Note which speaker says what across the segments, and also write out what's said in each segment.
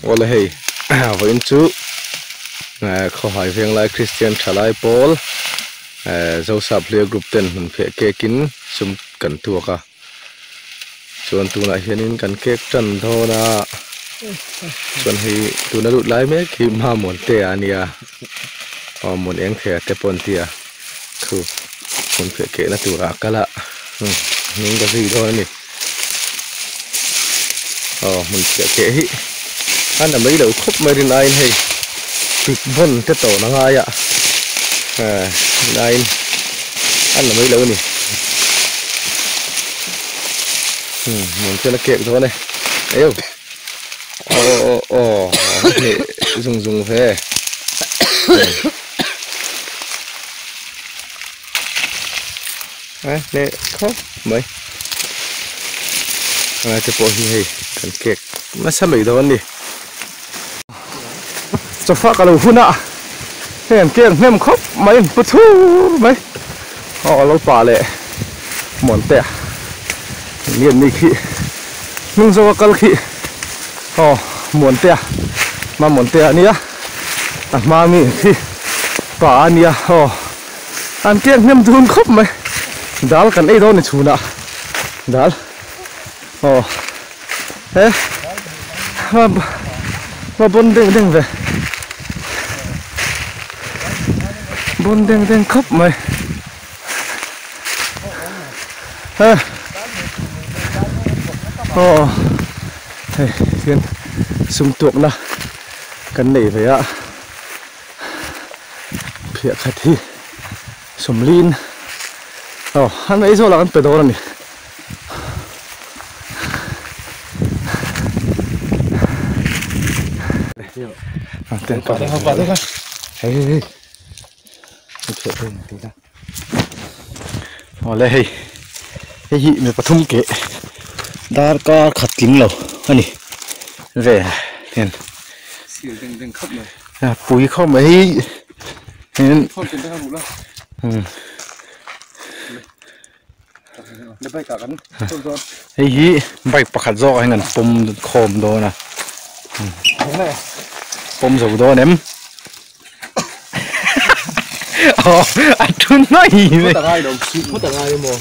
Speaker 1: Awle hei vawiin chu Khawhai Venglai Kristian Thalai Pawl Zosap Hliau Group ten hmun phiah cake in sum kan tuak a chuan tunah hianin kan cake tan dawn a chuan hei tuna lut lai mek hi Hmamuante a nia aw Hmun eng thei a te pawh an ti a thu hmun phiah kehna turah a kal a hnung ka zui dawn a ni. Aw hmun chhiah keh hi a na mai lo khawp mai rin aiin hei pik vawn te tawn a ngai a rin aiin a na mai lo a ni umm hmun chuan a kek dawn e eo aw aw aw a hneh zung zung ve. A hneh khawp mai a te pawh hi hei kan cake nasa mai dawn a ni chawfak a lo hun a hei an cake hnem khawp mai pu thur mai aw a lo pa leh Muantea lian mi khi hnung zawk a kal khi aw Muantea hma Muantea a nia a hma mi khi pa a nia aw. An cake hnem dun khawp mai dal kan ei dawn ni chhunah dal aw he va bawn deng deng ve bawn deng deng khawp mai he aw hei hian sum tuakna kan nei ve a. Phiah khat hi sawmliin aw an ei zawlah kan pe dawn a ni. Awle hei hei hi mi pathum keh darkar khat tling lo a ni ve hian pui khawp mai hi hian hei hi bike pakhat zawk ah hian an pawm khawm dawn a pawm zo dawn em. Aw a thu mai
Speaker 2: mai. Phawt a ngai lo chhuk phawt a ngai emaw.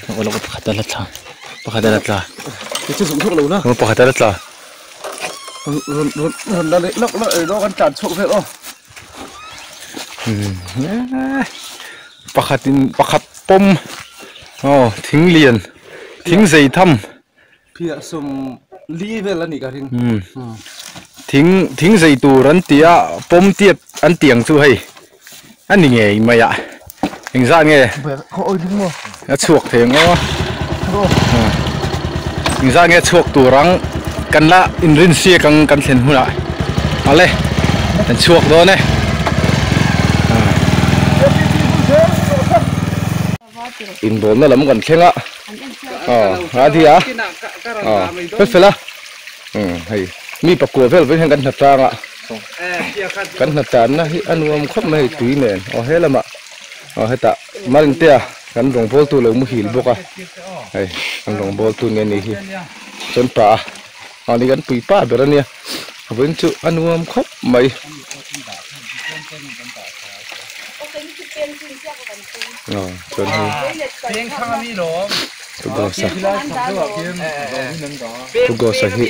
Speaker 1: Aw lo pakhat a la tla pakhat a la tla.
Speaker 2: Kei chu zuk zuk lo na.
Speaker 1: Aw pakhat a la tla.
Speaker 2: Rawn rawn rawn la leh lawk lawk emaw kan tlan chhuak vel aw.
Speaker 1: Pakhat in pakhat pawm aw thing lian thing zei tham.
Speaker 2: Phiah sawm li vel a nih ka ring.
Speaker 1: Thing thing zei tur an ti a pawm tiat an ti ang chu hei a ni ngei mai a engzat nge a chhuak thei ang aw engzat nge a chhuak tur ang kan la inrin siak ang kan thlen hunah ale kan chhuak dawn e. Inbawlna lam kan thleng a aw a di a aw fel fel a umm hei mi pakua vel vel hian kan hna tlang a kan hna tlanna hi a nuam khawp mai hei tui nen aw he lamah aw hetah Marintea kan rawngbawltu lo muhil bawk a hei kan rawngbawltu nge ni hi chuan pa a aw ni kan pui pa ber a nia vawiin chu a nuam khawp mai. Chuan hei Pu Gosa Pu Gosa hi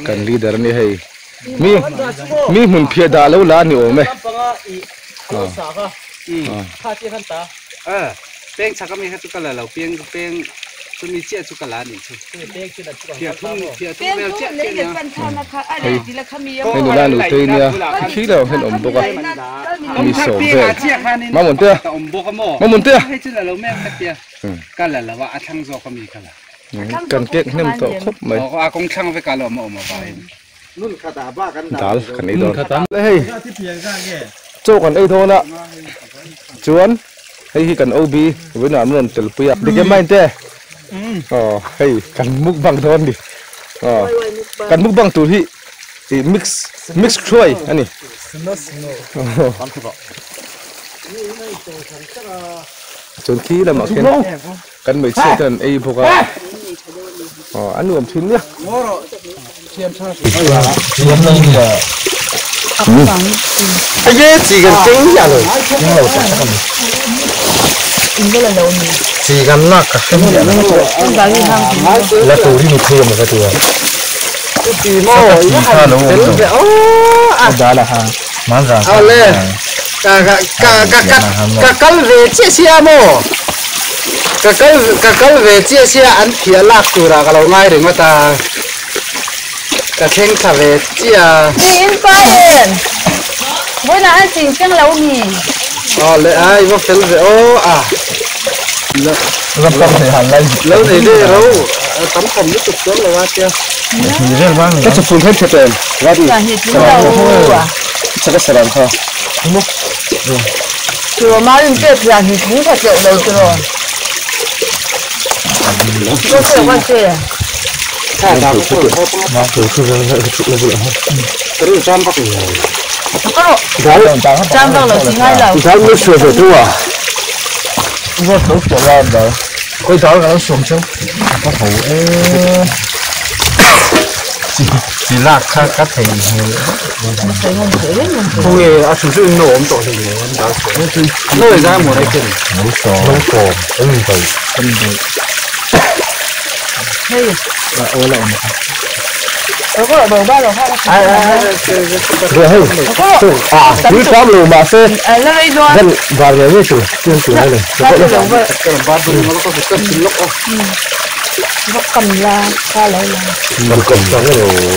Speaker 1: kan leader a nia hei mi mi hmun phiah dah lo la a ni awm e Hei hei nula nutei nia khi lo hian awm bawk a mi sawm vel Mamuntea Mamuntea kan cake hnem tawh khawp mai dal kan ei dawn hei chaw kan ei dawn a chuan hei hi kan OB vawiinah an rawn tel pui a dik em main te aw hei kan mukbang dawn ni aw kan mukbang tur hi ih mix mix thuai a ni chuan khi lamah khian kan hmeichhia te an ei bawk a aw a nuam thin nia.
Speaker 2: Ka kal ve chiah sia maw? Ka kal ka kal ve chiah sia an phiah lak turah ka lo ngai ringawt a, ka thleng thla ve chiah a.
Speaker 3: Ni in pa en vawiinah an ching thleng lo mi.
Speaker 2: Aw le a i va fel ve aw a. Lo nei ve ro tam tham lutuk chuang lo a tia.
Speaker 1: Ka chhun khan tha ṭem. Chaka sarang kha.
Speaker 3: Tiraw Marin te phian hi thung tha teuh lo tiraw. Ko se ko se. Cham vak lo chi ngai lo.
Speaker 1: Dal mi sue ve tu a. Koi dal ka lo suam cheu. Ka tho e.
Speaker 2: Chi lak kha ka thei hmel.
Speaker 1: Khawnge a hrim hrim in no awm tawh hlei nen dal suam. No e zai maw nei ken.
Speaker 2: No sawm. No sawm. Eng bai.
Speaker 1: Eng bai.
Speaker 3: Hei.
Speaker 1: Aw la awm kha.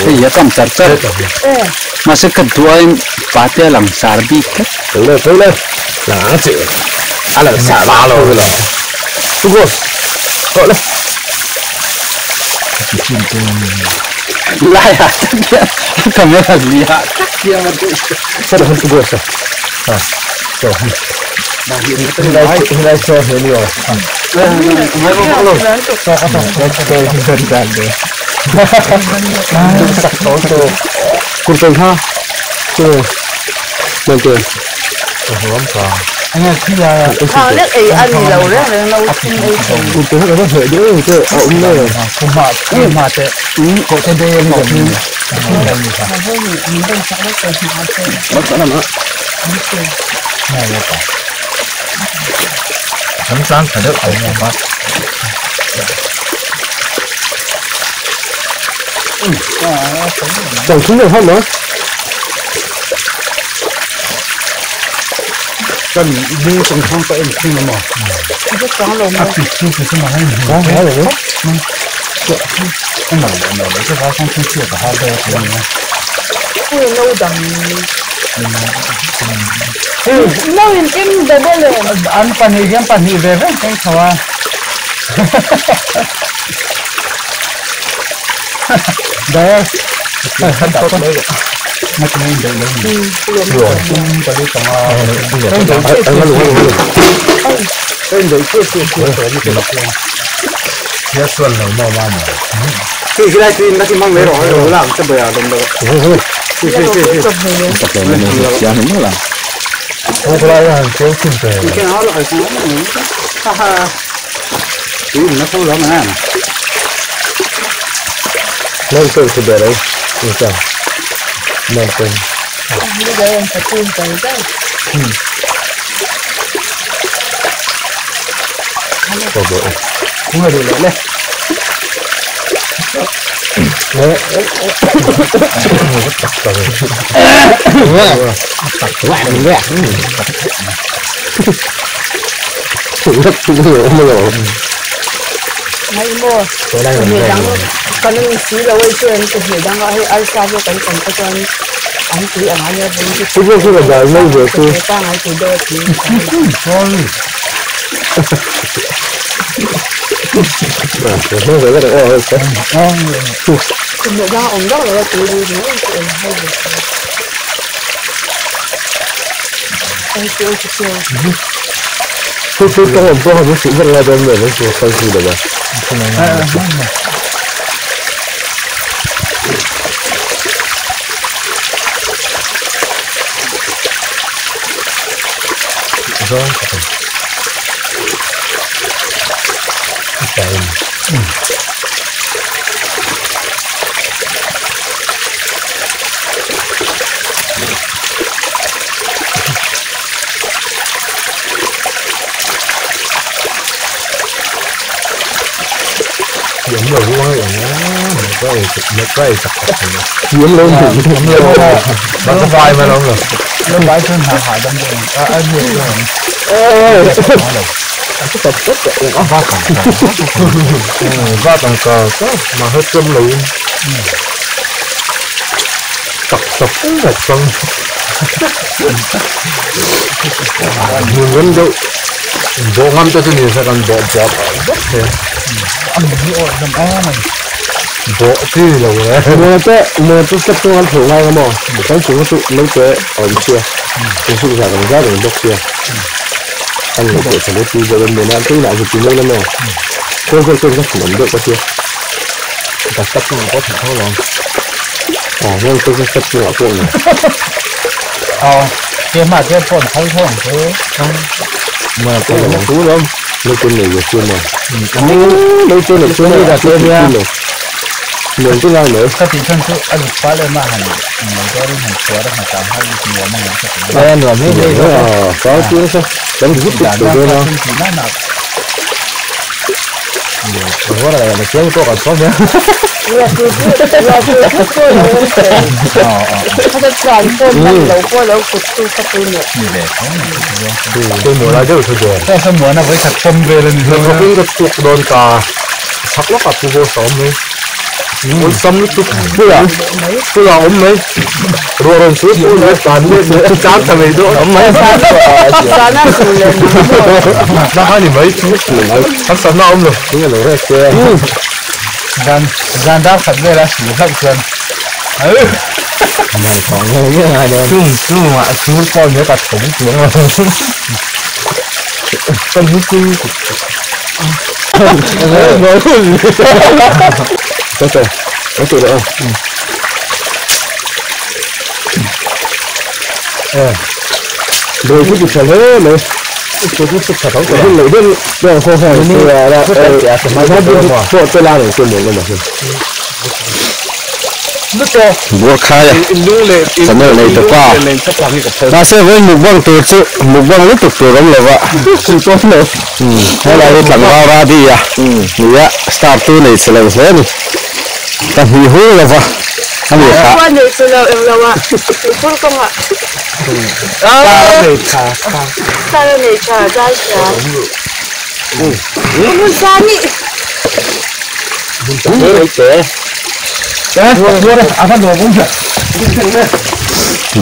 Speaker 2: Hei a kam char char mahse ka duain pate a lang sar bik tlat. Lai ah tak hian a camera li ah tak hian a duh An pahnih hian pahnih ve reng teng tho a. Dar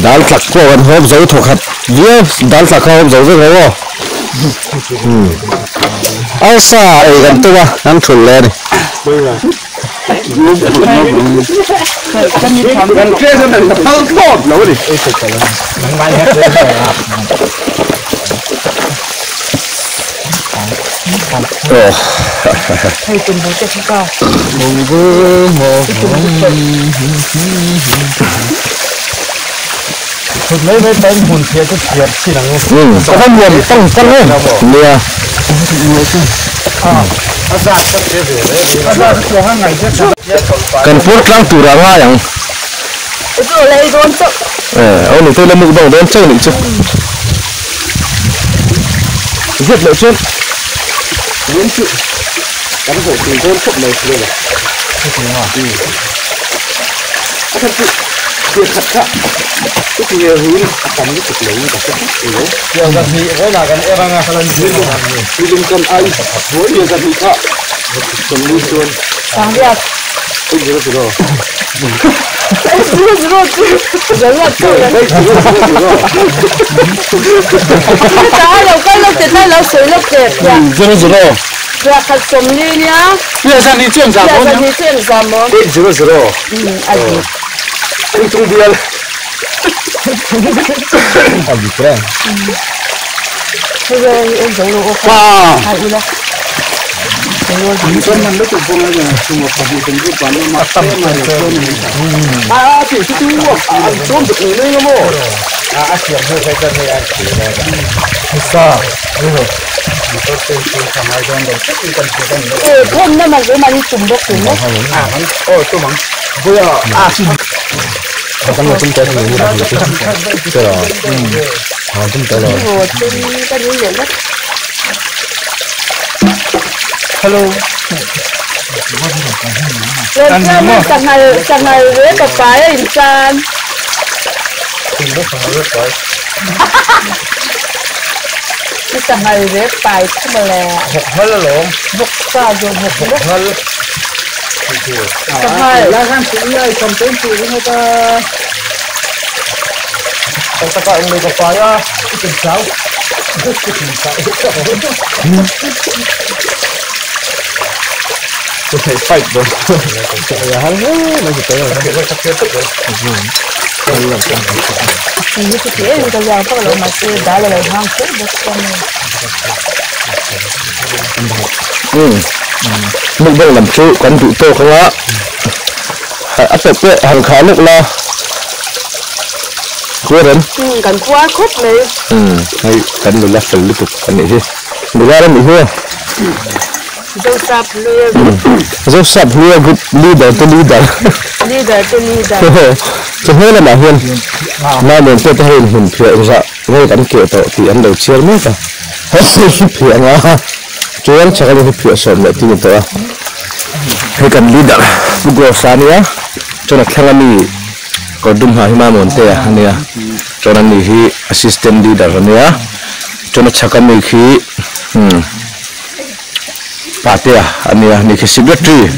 Speaker 1: Dal tlak pawh kan hawp zo thaw khat viau dal tlak kha hawp zo vek lo aw arsa ei kan tum a kan thulh leh a ni. Kan pur tlang tur a ngai ang. Aw ni te la mukbang dawn chauh nih chu. Zet loh chuan rin chu kan hawh tui dawn khawp mai vel a. A khat chu thil khat kha chu ti nge huin a tam lutuk lo in ka hre tlat lo.
Speaker 2: Tiang zahnih vawilah kan er anga
Speaker 1: Tuilum kan ai vawi zahnih kha sawmli chuan
Speaker 3: Sangriat.
Speaker 1: Eight zero zero.
Speaker 3: Eight zero zero chu zariat chu le.
Speaker 1: Eight zero zero zero.
Speaker 3: Chutah a lo kal lawk teh tlai lo sawi lawk teh piah.
Speaker 1: Zero zero.
Speaker 3: Piah khat sawmli nia.
Speaker 2: Piah zahnih chu engzah maw nia?
Speaker 3: Piah zahnih chu engzah maw?
Speaker 1: Eight zero zero.
Speaker 3: A dik.
Speaker 1: Tung bial. A dik reng.
Speaker 3: Hei hei en zo lo aw kha. Hai ula.
Speaker 2: Hello.
Speaker 3: Lawmtlama sanghal sanghal ve papai a inchan. I sanghal ve pai kha mawle.
Speaker 4: Vawk ngal alawm.
Speaker 3: Vawk sa zawh vawk
Speaker 4: Vawk ngal.
Speaker 3: Sanghal.
Speaker 2: Lai khan tui a i cham tawn tih ringawt a.
Speaker 4: Tak taka eng lei ka pai a, i tum chau. I tum chau.
Speaker 1: Ku theih fight dawn.
Speaker 3: Tui hi chu ti em ka ziak vak lo mahse dal a lo hang kher bawk chuan nge.
Speaker 1: Umm mukbang lam chu kan duh tawk anga a tawp pawh han khah lawk la Kuaran.
Speaker 3: Umm kan puar khawp mai.
Speaker 1: Umm hei kan nula fel lutuk a nih hi nula ram ih hi a.
Speaker 3: Zosap Hluia Group.
Speaker 1: Zosap Hluia Group leader te leader.
Speaker 3: Leader te leader.
Speaker 1: Chu hme lamah hian Nai te ho in hmun phiah engzah nge kan keh tawh tih an lo chhiar mek a. Hei hi phiah anga chuan chak hi phiah sawm leh tin a ni tawh a. Hei kan leader Pu Gross-a ania chuan a thleng ami kawr dum ha hi Mamuantea ania chuan ani hi assistant leader ania chuan a chhak ami khi umm. Patea a nia ni khi secretary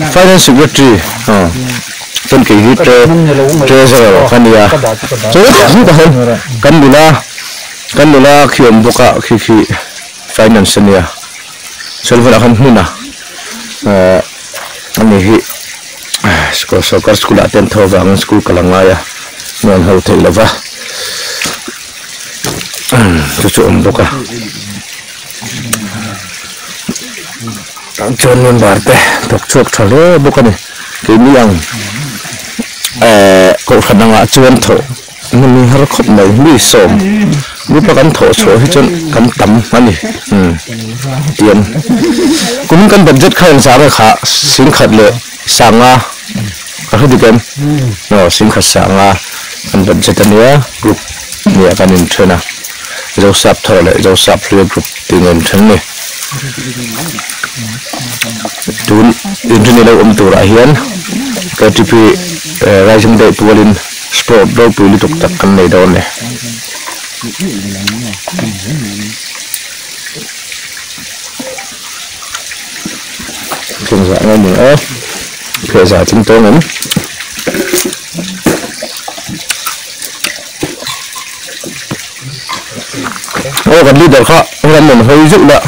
Speaker 1: finance secretary chuan kei hi treasurer ka nia chuan tah hian kan nula kan nula khi awm bawk a khi khi finance a nia chuan hmunah khan hmuna ani hi sawrkar school ah te an tho avangin school kal a ngai a hnuai an ho thei lova. Chu chu awm bawk a tah chuan member te thawk chhuak tha hle bawk a ni keini ang ehh kohhran angah chuan thawh hmun hi har khawp mai mi sawm mipa kan thawh chhuah hi chuan kan tam a ni umm tiang kum kan budget kha engzah nge kha singkhat leh sanga ka hre dik em aw singkhat sanga kan budget a nia group. Nia kan inthen a, Zosap thar leh Zosap hria group tih a inthen a ni. Tun inrinni lo awm turah hian KTP Rising Day pualin sport ropui lutuk tak kan nei dawn a ni. Thingzah nge ni aw, phehzah ching tawng em? Aw kan leader kha ram rawn hawi zeuh la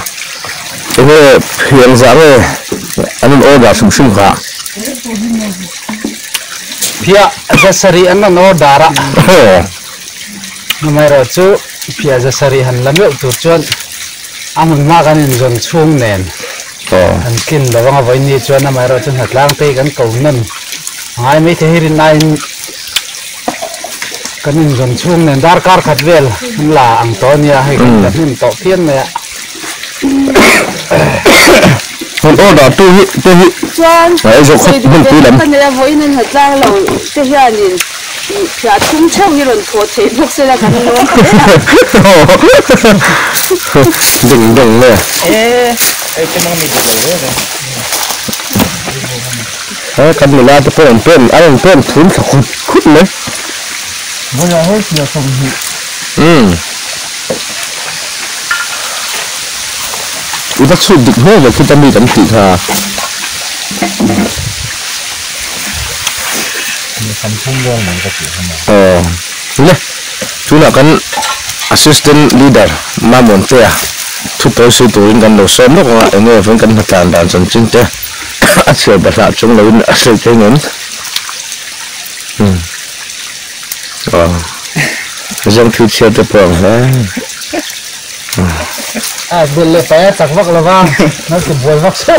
Speaker 1: enge phian zah nge an in order hrim hrim kha.
Speaker 2: Phiah zasarih an rawn order a. Amaherawhchu phiah zasarih han la meuh tur chuan a hmun hma kan inzawn chhung nen an tlin lo anga vawiin chuan amaherawhchu hnatlang te hi kan ko nawn a ngai maithei hi rin aiin Kan inzawn chhung nen darkar khat vel an la ang tawh a nia, hei kan la hnem tawh phian mai a.
Speaker 1: Hun order tu hi te hi
Speaker 3: Chuan
Speaker 1: a ei zawh khawp
Speaker 3: sawi
Speaker 1: hmun
Speaker 3: duh
Speaker 1: pui
Speaker 3: ve
Speaker 1: lam.
Speaker 3: ka nei a, vawiin an ha tlang lo te hianin phiah thum theuh hi rawn thawh theih bawk se la kan lawm hle a.
Speaker 1: Ding deng nge. He kan nula te pawh an pen an rawn pen thum thla khut khut mai.
Speaker 4: Vawiah hei sia 20.
Speaker 1: Umm. I va chhut dik hmel ve khut a mi kan tih kha.
Speaker 4: Kan thum vel mai ka tih kha maw.
Speaker 1: Aw le tunah kan assistant leader Mamuantea thu tawi sawi turin kan lo sawm lawk ang a enge vawiin kan hnatlan dan chanchin te. A chhiar bahlah chung loin a sawi thei ngem? Umm. Aw. Zeng thu chhiar te pawh ang hle.
Speaker 2: A bel leh paih a chak vak lo va, nau ti buai vak suh.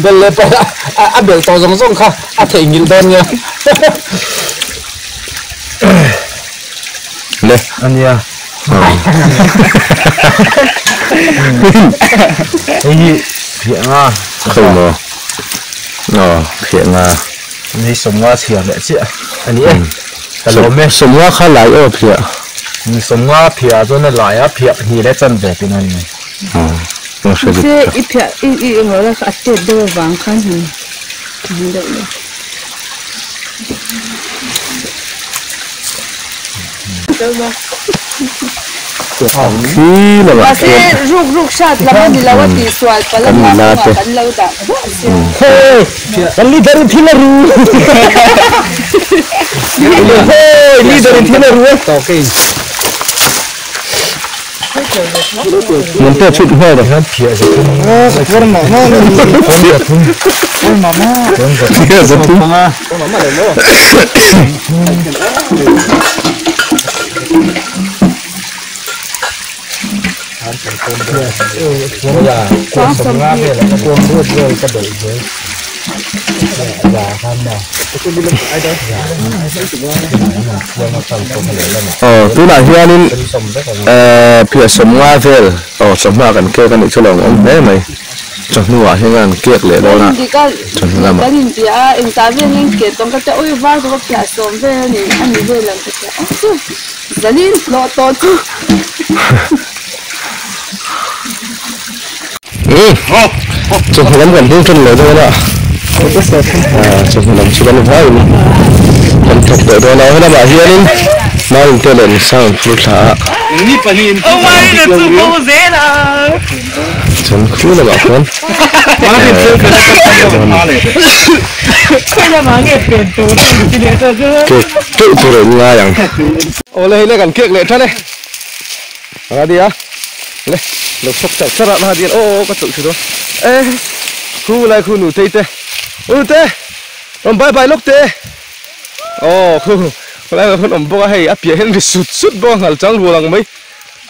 Speaker 2: Bel leh paih a a belh tawh zawng zawng kha a theihnghilh dawn nia.
Speaker 1: Le.
Speaker 4: A nia. Hei hi phiah nga.
Speaker 1: Khoi maw? Aw, phiah nga.
Speaker 4: Hei sawmnga chhiar leh chiah a ni e. Ka lawm e.
Speaker 1: Sawmnga kha lai aw phiah.
Speaker 4: Sawmnga phiah chuan a lai a phiah hnih leh chanve tihna a ni.
Speaker 3: Mahse i phiah i i englo la kha a tet deuh avang khan han han deuh lo. Mahse ruk ruk hrat lam a ni lo a tih sual palh a hma kawngah kan lo dah duah sia.
Speaker 4: Kan leader in thil a ru. Leader in thil a ru e.
Speaker 1: Mun te chhut nghal rawh. Phiah za thum. Aw tunah hianin ehh phiah sawmnga vel aw chawhma kan kek a nih chu lo awm hle mai chawhnu ah hian an kek leh dawn a chawhnu lamah. Chawhnu lam kan hming ṭan leh dawn a, chawhnu lam chu kan vaiin kan thawk tawh dawn a, helamah hianin Mainte leh Nisa an phur thla a, chuan khu lamah khuan cake teuh tur a inngai ang. Awle hei le kan cake leh ṭan e. A nia le lo chhawk char char a na dian aw ka chawlh thei dawn e khu lai khu nutei te u nute rawn bye bye lawk te aw khu khawlai ah khawn awm bawk a hei a piah hian ri sut sut bawk a nghal chang rual ang mai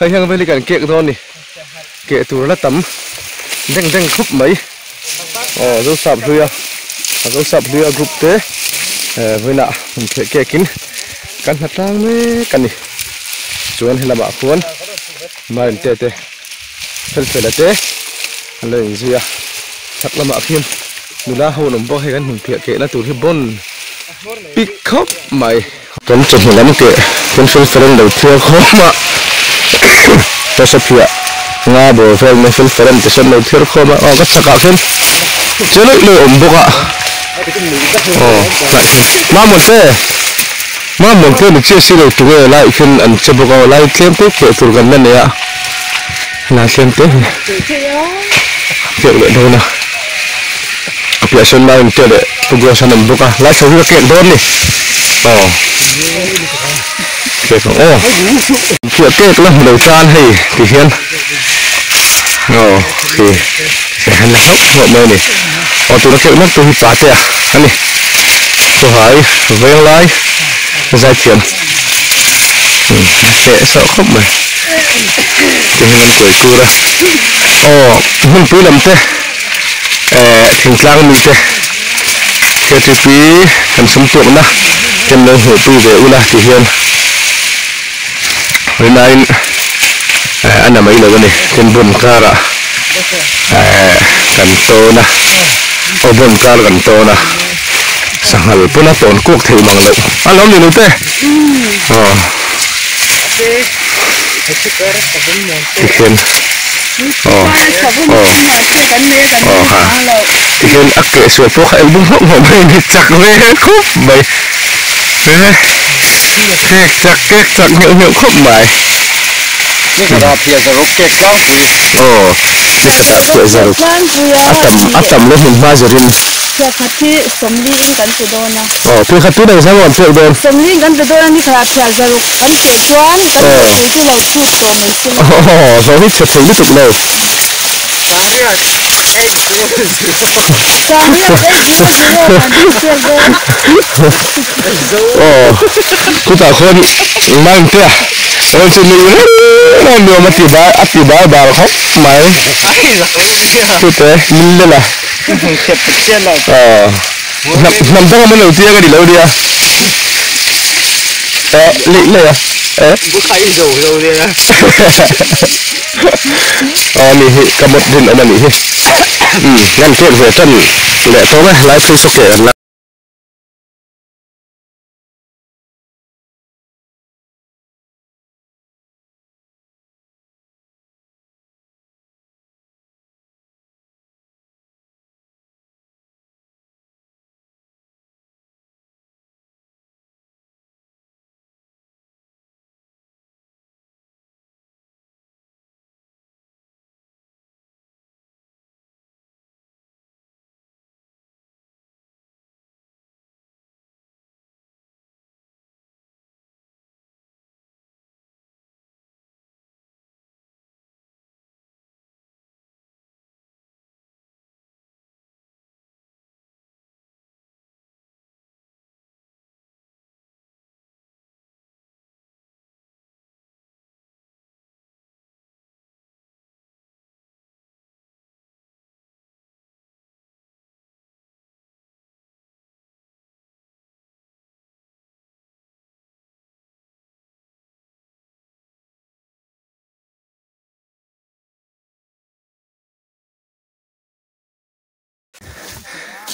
Speaker 1: hei hian veli kan kek dawn a ni keh tur la tam deng deng khawp mai aw zosap hlui a zosap hlui a group te vawiinah hmun theh kek in kan hna tlang mek a ni. Chuan helamah khuan Mainte te Felfela te an lo inzui a, chhak lamah khian nula ho an awm bawk a, hei kan hmunphiah kehna tur hi bawn pik khawp mai. Kan chawhnu lam keh kan Felfela an lo thiar khawm a, tasa phiah nga bawr vel mai Felfela an ti sawn lo thiar khawm a, aw ka chhakah khian che lawih lawih a awm bawk a, aw Mamawh te. Mamawh pawh ni chiah si lo tunge lai khian an che bawk a lai tlem te keh tur kan la nei a lai tlem te hi kek leh dawn a a piah sawn lai in te leh pu grass an awm bawk a lai chho hi ka kek dawn ni aw kek ang aw piah kek la hmu lo tan hei ti hian aw khi han la hlauh hlauh mai a ni aw tuna kek mek tur hi pate a ani. Chawhai veng lai zai thiam hneh sawh khawp mai ti hian an kuai kur a aw hmunpui lam te eh thingtlang mi te ktp kan sum tuakna ten lo hmuhpui ve ula ti hian rinaiin eh a na mai lo a ni tin bun karah eh kan tawn a aw bun kar kan tawn a sanghal pawn a tawn kuak theih mang loh a lo ni lo te aw tikhian aw aw aw ha tikhian a keh sual pawh kha elbum hlawk hlawk mai a ni chak ve khawp mai eh. Kek chak kek chak ngheuh ngheuh khawp mai.
Speaker 4: Ni khatah phiah zaruk kek tlangpui.
Speaker 1: Aw, ni khatah phiah zaruk. A tam a tam lo hmun hma zirin.
Speaker 3: Phiah khat hi sawmli in kan pe dawn a.
Speaker 1: Aw, phiah khat tun ang zang an pek dawn.
Speaker 3: Sawmli in kan pe dawn a, ni khatah phiah zaruk kan keh chuan kan hlawhpui chu lo chhut tawh mai se la.
Speaker 1: Aw, hlawh hi chhe thei lutuk lo.
Speaker 4: Sangriat eight zero zero.
Speaker 3: Sangriat eight zero zero kan pek dawn.
Speaker 1: Aw chutah khuan Mangtea rawn chu nui reng reng nuam a ti bar a ti bar bar khawp mai chute min lel a aw hnam hnam dang awm lo tia ka ni lo nia eh leh leh a eh aw ni hi ka mawt rin awm a nih hi umm ngan kek ve tan leh tawng e lai phei saw keh kan la.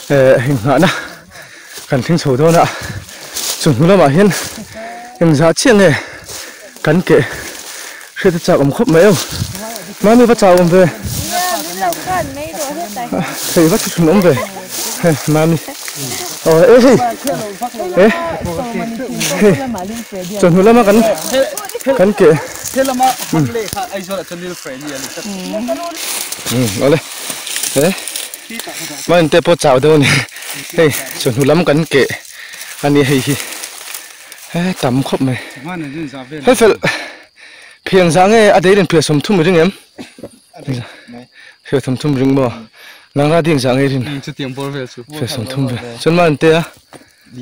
Speaker 1: Hinghahna kan thleng chho dawn a, chu hnu lamah hian engzah chiah nge kan keh hriat a chak awm khawp mai aw. Mami va chau awm ve. Hei va thuthlun awm ve. Mami. Aw e hei. E. Hei. Chu hnu lama kan kan keh.
Speaker 4: Helama han leh kha Aizawl ah chuan Lil Freddy a ni tlat.
Speaker 1: Awle. E. Mahni te pawh chau deuh a ni hei chawhnu lam kan keh a ni hei hi he tam khawp mai hei fel phiang zah nge a dei len phiah 30 i ring em phiah 30 ring maw nang ra ding zah nge i rin phiah 30 vel chuan mahni te a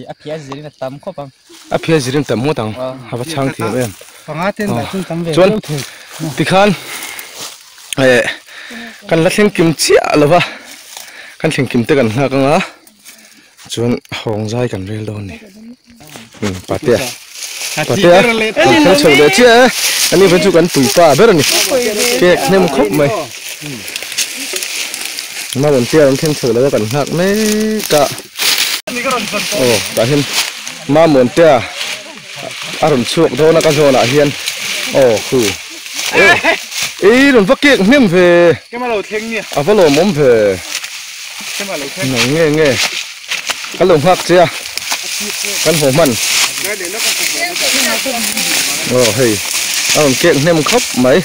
Speaker 4: a phiah zirin a tam khawp ang
Speaker 1: a phiah zirin tam ngawt ang a va chhang thiam em chuan tikhan eh kan la thleng kim chiah lo va kan thleng kim te kan nghak anga chuan hawng zai kan rel dawn a ni patea patea kan thleng chho leh chiah e ani phei chu kan puipa ber a ni cake hnem khawp mai Mamuntea an thleng chho lo a kan nghak mek a aw tah hian Mamuntea a rawn chhuak dawn a ka zawnah hian aw khu ei rawn va kek hnem ve a va lawmawm ve nang nge nge ka lo nghak che a kan haw hman aw hei a rawn kek hnem khawp mai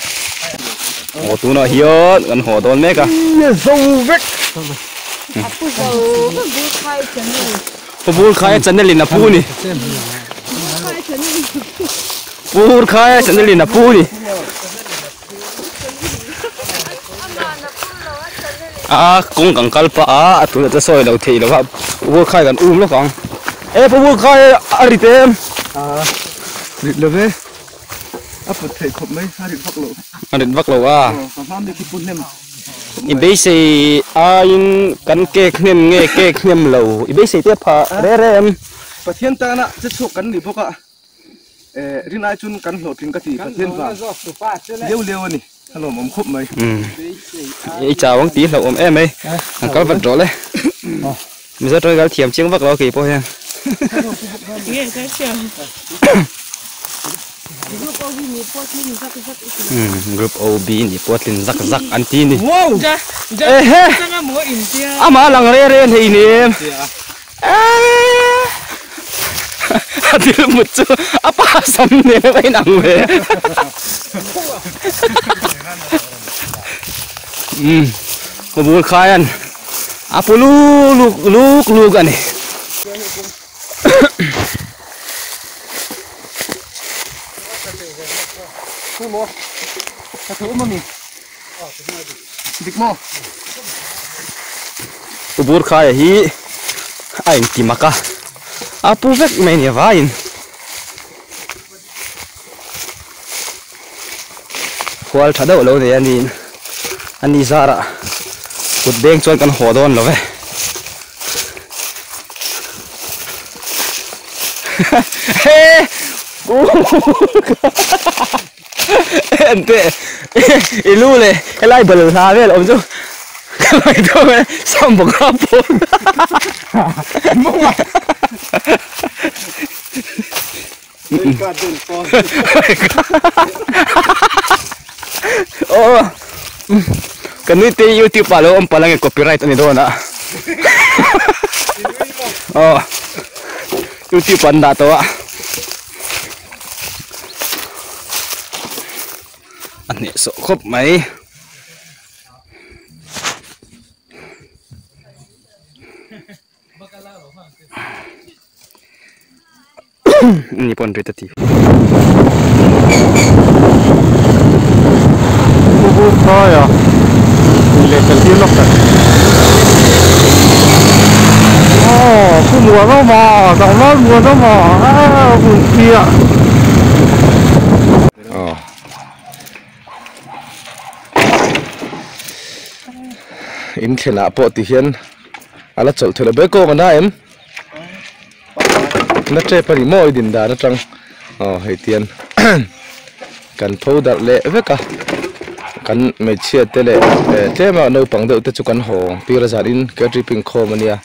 Speaker 5: aw tunah hian kan haw dawn mek a
Speaker 1: zo vek
Speaker 5: Pu Burkhaia channel in a pu ni. Pu Burkhaia channel in a pu ni. A kawng kan kal pah a, a tuna chu sawi lo theih lo va, Pu Burkhaia kan um lawk ang. E Pu Burkhaia a rit em?
Speaker 1: A rit lo ve, a put theih khawp mai, a rit vak lo.
Speaker 5: A rit vak lo a.
Speaker 1: Ka hma mi khi pu hnem.
Speaker 5: I beisei aiin kan cake hnem nge cake hnem lo i beisei te pha re re em.
Speaker 1: Pathian tana che chhuak kan ni bawk a, eh rin ai chun kan hlawhtling ka ti Pathian vang leu leu a ni, a lawmawm khawp mai.
Speaker 5: I chau ang tih hlauhawm em mai, an kal vat rawh le. Mizo tawng hi kal thiam chiang vak lo kei pawh hian. Group OB ni pawh tlin zak zak an ti ni. Ehe! Amah lang re re hlei nem. A thil mut chu a pa sam nen a va inang ve. Umm ka bul khaian a pu luk luk luk a ni. Pu Burkhaia hi a inti mak a, a pu vek mai a ni vaiin. Khual tha deuh lo nei a niin a ni zarah kut beng chuan kan haw dawn lo ve. He Ente i lu leh helai bal hla vel awm chu ka ngaihtuah mai sam bawk a pawn Aw ka nui te youtube ah lo awm palh ange copyright ani dawn a aw youtube ah an dah tawh a a hnehsawh khawp mai. Ni pawh an rit a ti.
Speaker 1: Pu Burkhaia tih leh tel tir lawk tak. Aw Pu Muanawma tlangval Muanawma a hun chiah. Aw. In thlenah pawh ti hian a la chawlh theih loh ber kawng a na em? Na tep a ni maw i din dan atang aw hei tian kan tho darh leh vek a kan hmeichhia te leh tlema naupang deuh te chu kan haw tir a zan in catering khawm a nia.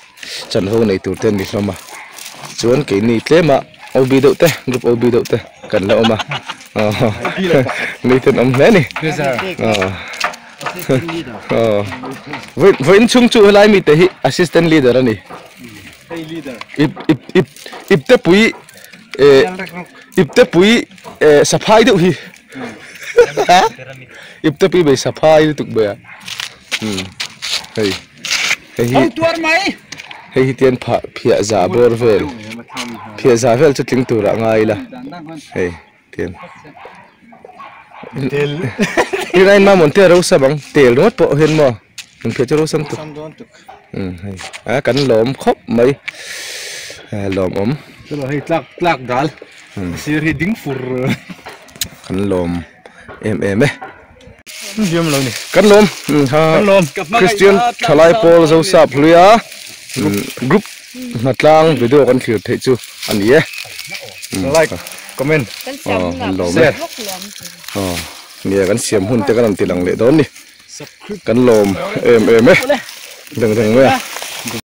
Speaker 1: Chanvo nei tur te an ni hlawm a chuan keini tlema OB deuh te group OB deuh te kan la awm a ni ten awm hle a ni vawiin chhung chu helai mite hi assistant leader a ni ip ip ip ip te pui ip te pui saphai deuh hi ip te pui bei saphai lutuk mai a hei. Hei hi hei hi tian phah phiah za bawr vel phiah za vel chu tling turah ngai ila hei tian tin a inmam awm te a rosam ang tel ringawt pawh hian maw in phiah chu rosam tuk um hei a kan lawm khawp mai lawmawm
Speaker 4: hei tlak tlak dal sir hi ding fur
Speaker 1: kan lawm em em e. Kan lawm Christian thalai pawl Zosap hluia group hnatlang video kan thlir theih chu a ni e.
Speaker 4: Like, comment,
Speaker 1: share. Nia kan siam hun te kan rawn ti lang leh dawn ni. Kan lawm em em e. Deng deng mai a.